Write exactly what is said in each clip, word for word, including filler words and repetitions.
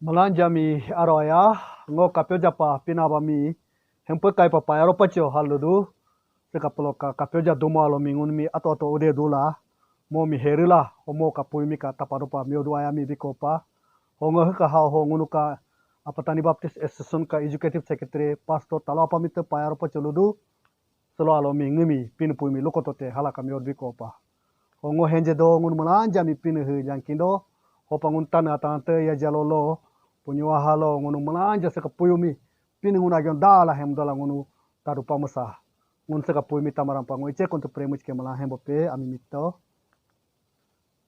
Miilanja mi aro aya, ngo kapyoja pa Pinii Aba mi hempe kai pa paya ro pacho haludu. Siika pelo ka kapyoja duma lo mi ngunumi ato ato ude dula. Mo mi herila, ho mo ka pui mi ka tapado pa miodu aya mi biko pa. Ho ngo hiika hao ho ngunu ka Apatani Baptist Association ka Executive Secretary, Pastor Talo Apa mi te paya ro pacho ludu. Silo alo mi ngumi Pinii pui mi lukotote hala ka miodu biko pa. Ho ngo henje do ngunu miilanja mi Pinii hu jankindo. Hopa ngunu Tanii atante ya jalo lo. Punyo halo ngunu miilanja siika puyu mi Pinii ngunu agion dala hem dala ngunu tadu pa miisa. Ngunu siika puyu mi tamarampa ngo iche kontu premuch ke miila hembo pe ami mito.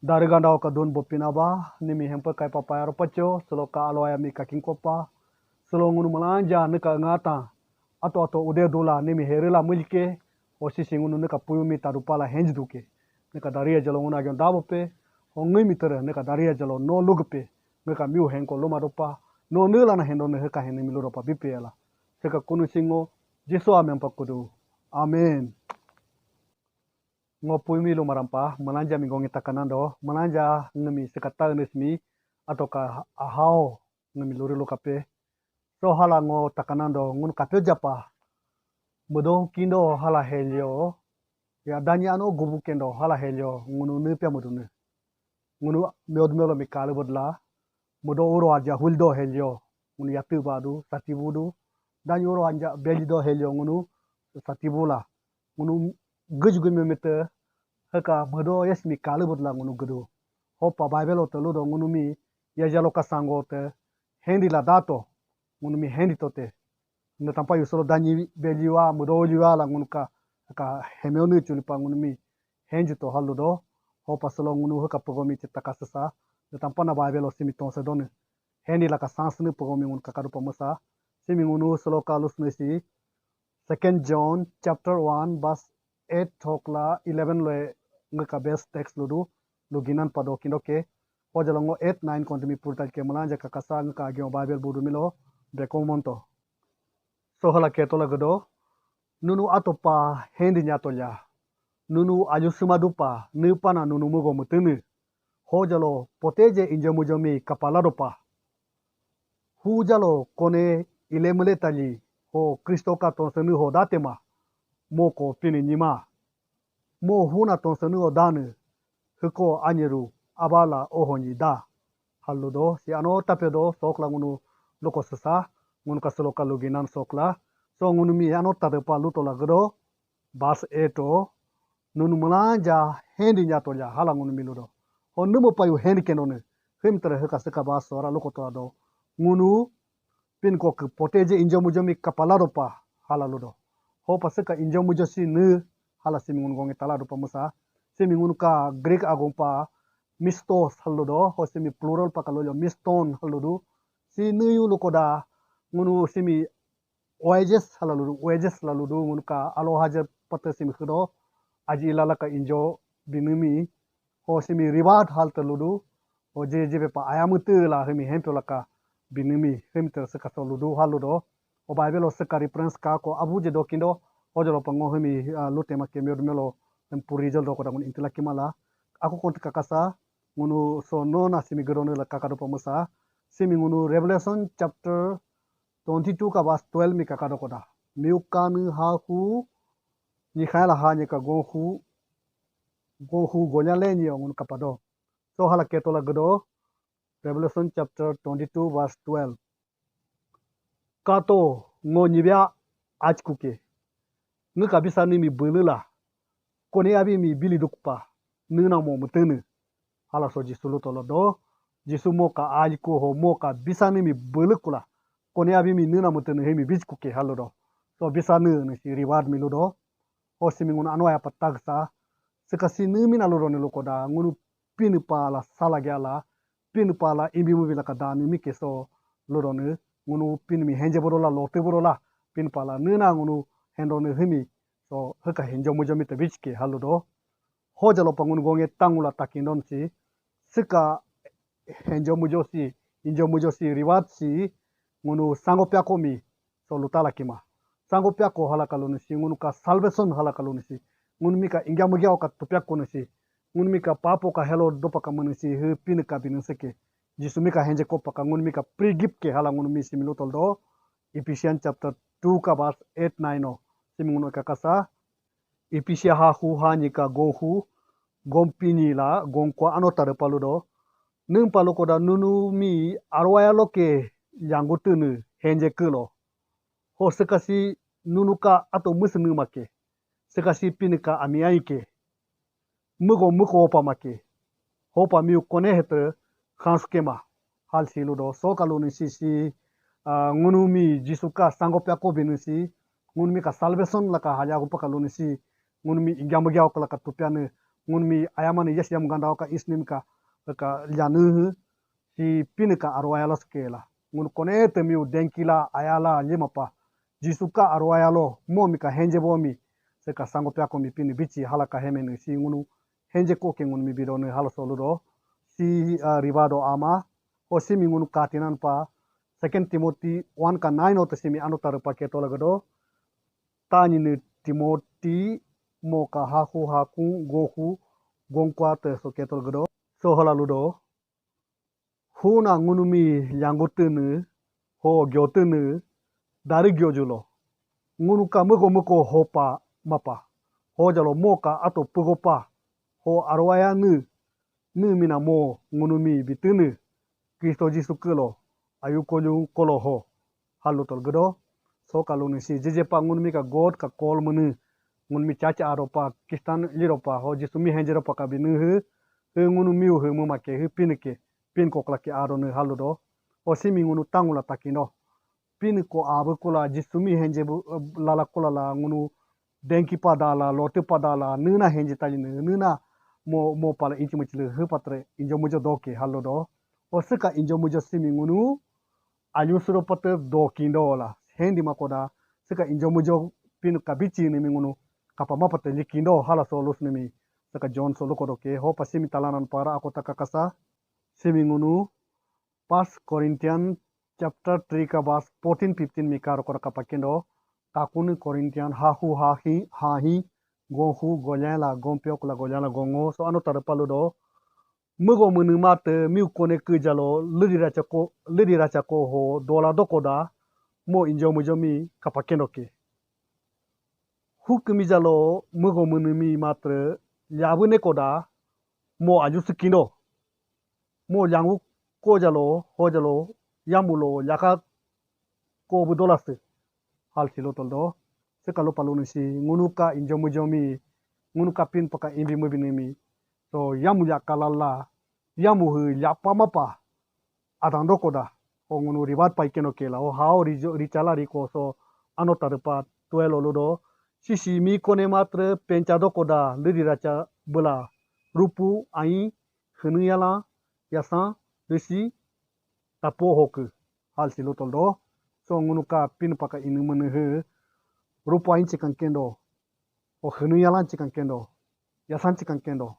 Dari ganda ka dun bo Pinii Aba, niimi hempe kai pa paya ro pacho, silo ka alo aya mi ka kingkopa, silo ngunu miilanja niika ngata, ato ato ude dula niimi herila miilike, ho sisi ngunu niika puyu mi tadu pala henji duke. Niika daria jalo ngunu agion dabo pe, ho ngui mi tere niika daria jalo no lugu pe, niika miu henko luma dopa, no nila na hendo ne hiika heni mi ludopa bipe ala. Siika kunu singo, Jisu amen pa kudu. Amen. Ngo pui mi lumarampa, miilanja mi ngongi takanando, miilanja ngumi siika ta unis mi, ato ka ahao ngumi luri lukape. So hala ngo takanando, ngunu kapyoja pa. Miido kindo hala helio, ya danyi ano gubu kendo hala helio, ngunu nipya miidu ne. Ngunu miod melo mi kalu bodla, miido uro aja huldo helio, ngunu yatu badu, satibudu, danyi uro anja belido helio, ngunu satibula. Ngunu guju gumi mete, hiika miido yes mi kalu bodla ngunu gudu. Hopa Bible ote ludo ngunumi, ya jalo ka sango te, hendi la dato, ngunumi hendi tote. Niitampa yusolo danyi beliwa, miido liwa la ngunu ka, ka hemeo nu chulipa ngunumi, henju to haludo. Hopa silo ngunu hiika pogomi chitaka sasa, niitampa na Bible o simi tonse done. Hendi la ka sans nu pogomi ngunu ka kadu pa miisa. Simi ngunu silo ka lusne si, Second John chapter one verse eight thokla eleven lo ngiika best text ludu, luginan pado kindo ke. Ho jalo ngo eight nine konti mi purta ke miilanja kakasa ngiika agion Bible budu milo, beko monto. So hala keto la gado, nunu ato pa hendi nyato lya. Nunu aju sima dupa, niipa na nunu miigo miitene. Ho jalo poteje injo mujo mi kapala dopa. Hu jalo kone ile miile tali, ho Kristo ka tonsenu ho datema. Mo ko Pinii nyima. Mo huna tonsenu ho dane. Hiiko anyeru abala oho nyi da. Haludo, si ano tapedo sokla ngunu luko sasa, ngunu ka silo ka luginan sokla. So ngunumi ano tadepa luto la gado, verse eight o, nunu miilanja hendi nyato lya hala ngunumi ludo. Ho numo payu hendi kendo ne, him tere hiika siika verse ora luko to ado. Ngunu Pinii ko ke poteje injo mujo mi kapala dopa hala ludo. Hopa siika injo mujo si ne hala simi ngunu gonge tala dopa miisa. Simi ngunu ka Greek agon pa mistos haludo, ho simi plural pa kalolyo miston haludu. Si ne yu lukoda ngunu simi wages halaludu, wages laludu, ngunu ka alo hajar pate simi khudo, aji ilala ka injo binumi, ho simi reward hal teludu, ho je je bepa ayam te la himi hempyo laka binumi, himi te siika soludu haludo, ho Bible o siika reference ka ko abu je dokindo, ho jalo pango himi, ah, lute ma kemyo dumelo, hem puri jal do ko dangun intila kimala, aku konti kakasa, ngunu so no na simi gedone la kakado pa miisa, simi ngunu Revelation chapter twenty-two ka verse twelve mi kakado koda. Miu kanu ha hu, ni khaila ha ni ka gon hu, gon hu gonya le ni ngun kapado. So hala keto la gado, Revelation chapter twenty-two verse twelve. Kato ngo nyibya achkuke. Ngiika bisa ni mi bulula. Kone abi mi bili dukpa. Nuna mo mutene. Hala so Jisu luto lo do. Jisu mo ka aliko ho mo ka bisa ni mi bulukula. Kone abi mi nuna mutene he mi bijkuke halo do. So bisa ni ni si reward mi ludo. Ho simi ngunu ano aya patagsa. Siika si ni mi na ludo ni lukoda. Ngunu Pinii pa la sala gya la. Pinii pa la imbi mu bila ka da ni mi keso ludo ni. Ngunu Pinii mi henje bodo la lote bodo la. Pinii pa la nuna ngunu hendo ni himi. So hiika henjo mujo mi te bijke halo do. Ho jalo pa ngunu gonge tangula takindon si, siika henjo mujo si, injo mujo si, reward si, ngunu sango pyako mi, so lutala kima. Sango pyako hala kaluni si, ngunu ka salvation hala kaluni si, ngunu mi ka ingya mugya ka tupyako ni si, ngunu mi ka papo ka helo dopa ka muni si, he Pinii ka binu seke. Jisu mi ka henje ko paka ngunu mi ka free gift ke hala ngunu mi simi lutol do. Ephesians chapter two ka verse eight nine o. Simi ngunu ka kasa. Ephesia ha hu ha ni ka gon hu, gon pini la, gon kwa ano tare palu do. Nung palu koda nunu mi arwaya lo ke yangu tunu henje kulo. Ho sekasi nunu ka ato musu nu make. Sekasi pini ka ami ai ke. Mugo muko hopa make. Hopa miu kone hetre khans kema. Hal si ludo. So ka luni si si, ah, ngunu mi Jisu ka sango pya ko binu si. Ngunu mi ka salvation la ka halya ko pa ka luni si. Ngunu mi ingyam gya ko la ka tupya ne. Ngunu mi ayama ne yes yam ganda ka isnim ka, ka lyanu si pini ka arwaya la skela. Ngunu kone te miu denki la ayala lima pa. Jisu ka arwaya lo mo mi ka henje bo mi. Se ka sango pya ko mi pini bichi hala ka hemenu si ngunu henje ko ke ngunu mi bido ne hala so ludo. Si, ah, riba do ama. Ho simi ngunu katinan pa. Second Timothy one ka nine o te simi ano taru pa keto lagado. Tani ne Timothy mo ka ha hu ha ku go hu gon kwa te so keto lagado. So hala ludo. Huna ngunu mi lyangu tunu, ho gyo tunu, dari gyo julo. Ngunu ka muko muko hopa mapa. Ho jalo mo ka ato pugo pa. Ho arwaya nu, nu mina mo ngunu mi bitunu. Kristo Jisu kulo, ayu kolyu kolo ho. Halu tol gedo. So ka luni si jeje pa ngunu mi ka God ka kol munu. Ngunu mi chacha aro pa, Kristan liro pa, ho Jisu mi henjero pa ka binu hu. Hu ngunu miu hu mu make, hu pin ke, pin kokla ke aro nu halu do. O simi ngunu tangula takindo. Pin ko abu kula Jisu mi henje bu, eh, lala kula la ngunu denki padala, lote padala, nuna henje tali nu, nuna mo, mo pala inchi muchile hu patre, injo mujo doke halu do. O sika injo mujo simi ngunu, ayu suro pate dokindo la. Hendi makoda, sika injo mujo pin kabichi ni mi ngunu, kapa mapate likindo hala solus ni mi. Sika John solo kodo ke, ho pa simi talanan para ako takakasa, simi ngunu, First Corinthians chapter three ka verse fourteen fifteen mi karo kora kapakendo, takun Corinthians ha hu ha hi, ha hi, gon hu golyala, gon pyok la golyala, gongo, so ano tare palu do, mugo munu mate, miu kone ke jalo, lidi racha ko, lidi racha ko ho, dola dokoda, mo injo mujo mi kapakendo ke. Huk mi jalo, mugo munu mi matre, lyabu ne koda, mo aju sikindo. Mo lyangu ko jalo, ho jalo, yamulo, lyaka ko bu dola se. Hal silo toldo. Sekalo palu ni si, ngunu ka injo mujo mi, ngunu ka pin paka imbi mu bini mi. So, yamu lyaka lala, yamu hu lyapa mapa. Adang dokoda. O ngunu ribat pai keno kela. O hao rijo, richala riko so ano tarupa tuelo ludo. Sisi mi kone matre pencha dokoda. Lidi racha bela. Rupu, ai, hunu yala, yasa, risi, tapo hoku. Hal silo toldo. So ngunu ka pin paka inu mene hu. Rupu ai chikan kendo. O hunu yala chikan kendo. Yasan chikan kendo.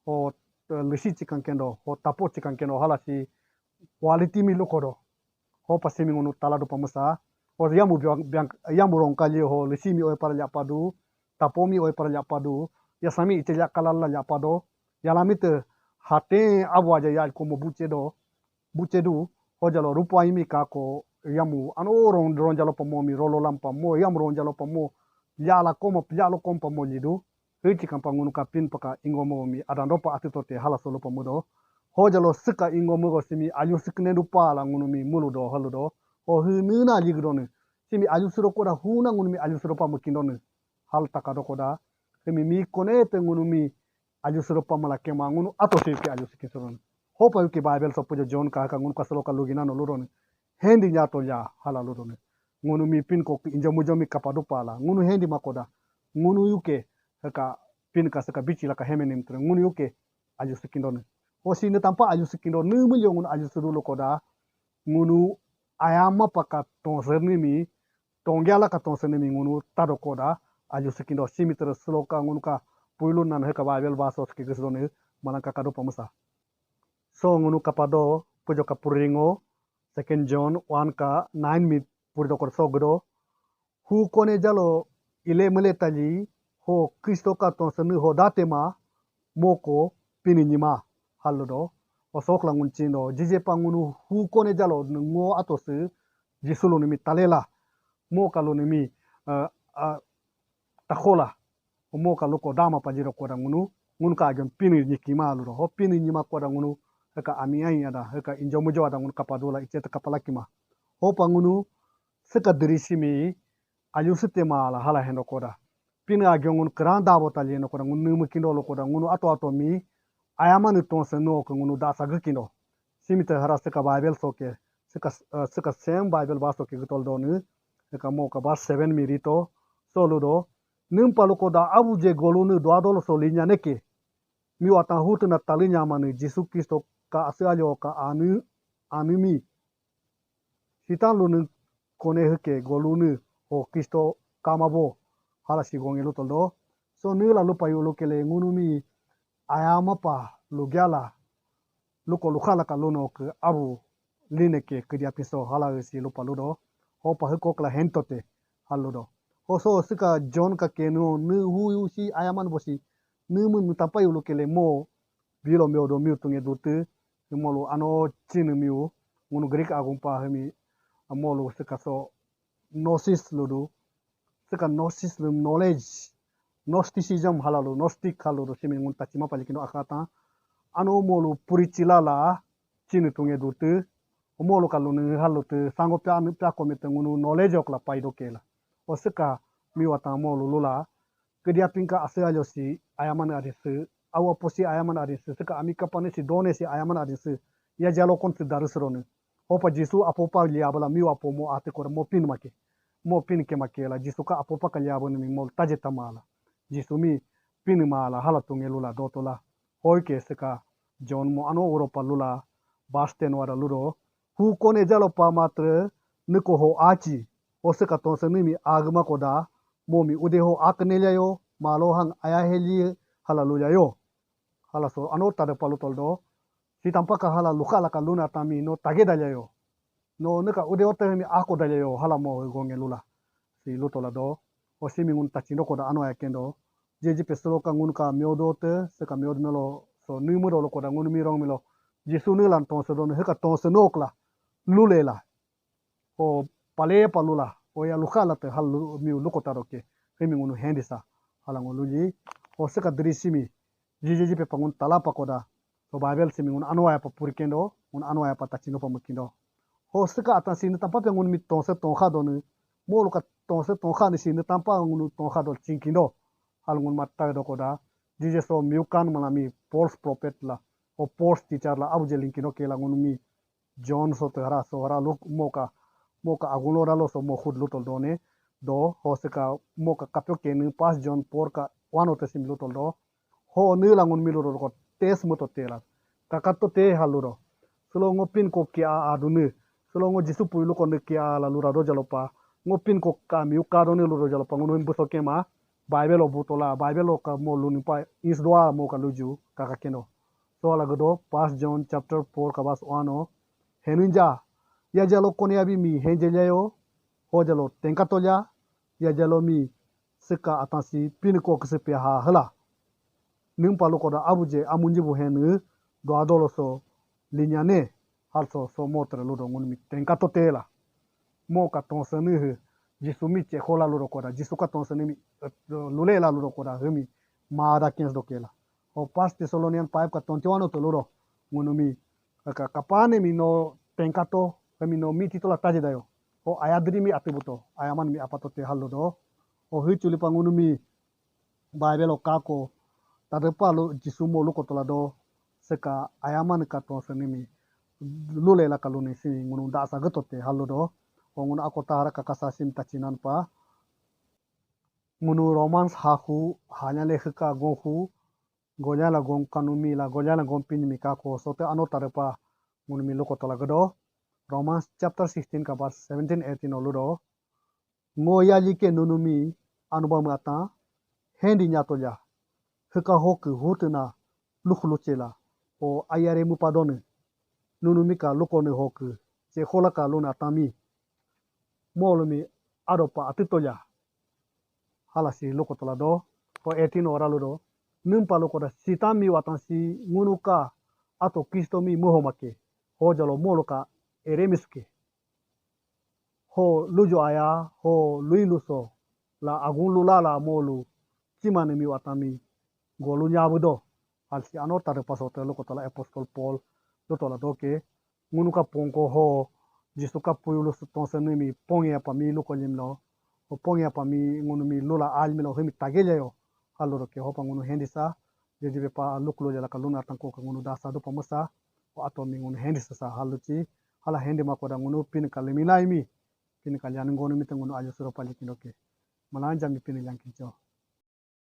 O, eh, lisi chikan kendo. O tapo chikan kendo. Hala si quality mi lukodo. Ho pa simi ngunu tala do pamusa. Ho yamu biang, biang, yamu rong kali ho lisi mi oi para lyapadu. Tapo mi oi para lyapadu. Yasami iche lya kalala lyapado. Yalami te hate abu aja ya ko mo buche do. Buche du. Ho jalo rupa imi ka ko yamu. Ano rong, rong jalo pamo mi rolo lampa mo. Yamu rong jalo pamo. Yala komo, yalo kom pamo lidu. Hu chikan pa ngunu ka pin paka ingo mo mi adando pa ati tote hala solo pa mudo. Ho jalo sika ingo mo go simi ayu sikne du pa la ngunu mi mulu do halu do. Ho hu nuna ligdo ne. Simi ayu suro koda hu na ngunu mi ayu suro pa mukindo ne. Hal taka do koda. Simi mi kone te ngunu mi ayu suro pa mala kema ngunu ato si ke ayu sikin suro ne. Ho pa yuki Bible so pujo John ka ka ngunu ka solo ka lugina no ludo ne. Hendi nya to ya hala ludo ne. Ngunu mi pin ko injo mujo mi kapadu pala. Ngunu hendi makoda. Ngunu yuke ka pin ka saka bichi la ka heme nim tre. Ngunu yuke ayu sikindo ne. Ho si ne tampa ayu sikindo ne mu yo ngunu ayu suru lo koda. Ngunu ayama paka tonser ni mi. Tongya la ka tonser ni mi ngunu tado koda. Ayu sikindo simi tre sloka ngunu ka puilu nan he ka Bible baso ski gisdo ne. Malang ka kado pamusa. So ngunu kapado pujo ka puringo. Second John one ka nine mi purido kor so gdo. Hu kone jalo ile mele tali ho Kristo ka tonser ni ho date ma moko pini nyima haludo. O sokla ngun chindo. Jije pa ngunu hu kone jalo nungo ato se. Jisu lo nimi talela. Mo ka lo nimi, uh, uh, takola. Mo ka luko dama pa jiro koda ngunu. Ngunu ka agion pini nyikima luro. Ho pini nyima koda ngunu. Heka ami ai ada. Heka injo mujo ada ngunu kapadula. Icheta kapalakima. Ho pa ngunu. Seka diri simi. Ayu sete ma ala hala hendo koda. Pini agion ngunu kran dabo tali no koda. Ngunu numu kindo lo koda. Ngunu ato ato mi. Ayama ni tonse no ke ngunu dasa kindo. Simi te hara seka Bible soke. Seka, uh, seka same Bible ba soke gitol do ni. Seka mo ka ba seven mi rito. So ludo. Nim pa luko da abu je golu ni do adolo so linya neke. Mi watan hutu na talinya mani Jisu Kristo ka ase alyo ka anu, anu mi. Sitan lu ni kone heke golu ni ho Kristo kama bo. Hala si gonge lutol do. So ni la lupa yu lukele ngunu mi ayama pa lugyala. Luko lukhala ka luno ke abu line ke kedia piso hala si lupa ludo. Ho pa heko kla hento te haludo. Ho so sika John ka kenu ni hu yu si ayaman bosi. Ni mun tapa yu lukele mo bilo mio do miu tunge dutu. Mo lu ano chinu miu. Ngunu Greek agumpa hemi. Mo lu sika so gnosis ludu. Sika gnosis lu knowledge. Gnosticism halalu, gnostic halalu simi ngun tachima palikindo akata. Ano mo lu purichila la chinu tunge dutu. Mo lu kalu ni halu tu sango pya anu pya komite ngunu knowledge okla paido kela. O sika mi wata mo lu lula. Kedia pinka ase alyo si ayaman adin se. Awa posi ayaman adin se. Sika ami kapane si done si ayaman adin se. Ya jalo kon se daru serone. Hopa Jisu apo pa liabala miu apo mo ate kora mo pin make. Mo pin ke make la Jisu ka apo pa ka liabala mi mo taje tamala. Jisu mi pin mala hala tunge lula dotola. Hoi ke seka John mo ano Europa lula baste no ada ludo. Hu kone jalo pa matre niko ho achi. O seka tonse ni mi agma koda. Mo mi ude ho akne lya yo. Malo hang aya heli hala lula yo. Hala so ano tade palu toldo. Si tampa ka hala lukha la ka luna tami no tage dalya yo. No nika ude ote mi ako dalya yo hala mo gonge lula. Si lutola do. O simi ngun tachindo koda ano ya kendo. Jeji pesolo ka ngun ka miodo te, se ka miod melo. So ni mudo lo koda ngun mi rong milo. Jisu ni lan tonse do ni heka tonse no kla. Lule la. O pale palula. O ya lukha la te hal lu, mi luko taro ke. Hemi ngunu hendisa. Hala ngulu ji. O seka diri simi. Jiji jipe pa ngun tala pa koda. So Bible simi ngun anwaya pa purikendo, ngun anwaya pa tachino pa mukindo. Ho sika atan sini tampa pe ngun mi tonse tonha doni. Mo luka tonse tonha ni sini tampa ngun tonha do chinkindo. Hal ngun matta do koda. Jiji so miukan mana mi false prophet la. O false teacher la abu je linkino kela ngun mi John so te hara so hara luk moka moka agulo ralo so mo hud lutol done do ho sika moka kapyo kenu pas John por ka wano te sim lutol do ho ni langun milu ro ko tes muto tela kakato te haluro solo ngo pin ko ki a aduni solo ngo Jisu pui luko ne ki a la lura do jalopa ngo pin ko ka mi uka do ne luro jalopa ngo no buso kema Bible o butola Bible o ka mo luni pa is doa mo ka luju kaka keno. So ala gado pas John chapter four ka bas wano. Henunja. Ya jalo kone abi mi henje lya yo. Ho jalo tenka tolya. Ya jalo mi sika atansi pin ko kese pe ha hala. Nim palo koda abuje amunji bu henu. Do adolo so linyane. Hal so so motre ludo ngun mi tenka to tela. Mo ka tonse ni he. Jisu mi che hola ludo koda. Jisu ka tonse ni mi lule la ludo koda hemi. Ma da kens do kela. O pas Thessalonian five ka twenty one to ludo. Ngunu mi ka kapane mi no tenkato mi no mi titola taje dayo. O ayadri mi atibuto ayaman mi apato te hallo do. O hu chuli pa ngunu mi Bible o kako tadepa lo Jisu mo luko tola do seka ayaman ka tonse ni mi lule la kaluni si ngunu da sa gato te hallo do. O ngunu ako tahara kakasa sim tachinan pa. Ngunu Romans hahu hanya le hika gohu gonya la gong kanumi la gonya la gong pinmi kako sote ano tarepa ngunumi luko tola gado. Romans chapter sixteen ka verse seventeen eighteen oludo. Ngo ya like nunumi anuba mata hendi nyato ya. Hika hoku hutuna lukhuluchela o ayare mupadone. Nunumi ka lukone hoku che hola ka luna tami. Molumi adopa atitoya. Hala si luko tola do. O eighteen ora ludo. Nimpa luko da sitami watansi ngunuka Ato Kristo mi muho make. Ho jalo molu ka eremisu ke. Ho lujo aya, ho lui luso. La agun lula la molu. Chima ni mi watami. Golu nyabu do. Alsi ano tare paso te luko tola apostol Paul. Lutola doke. Ngunu ka ponko ho. Jisu ka puyu lusu tonse ni mi ponge apa mi luko limlo. O ponge apa mi ngunu mi lula al mi lo himi tagele yo. Halo ke hopa ngunu hendisa. Jadi be pa luklo jala ka luna tanko ka ngunu dasa do pamusa. O ato mi ngunu hendisa sa haluchi. Hala hendi makoda ngunu pin ka limi lai mi. Pin ka lian ngunu mi te ngunu ajo suro pali kinoke. Malanja mi pin lian kincho.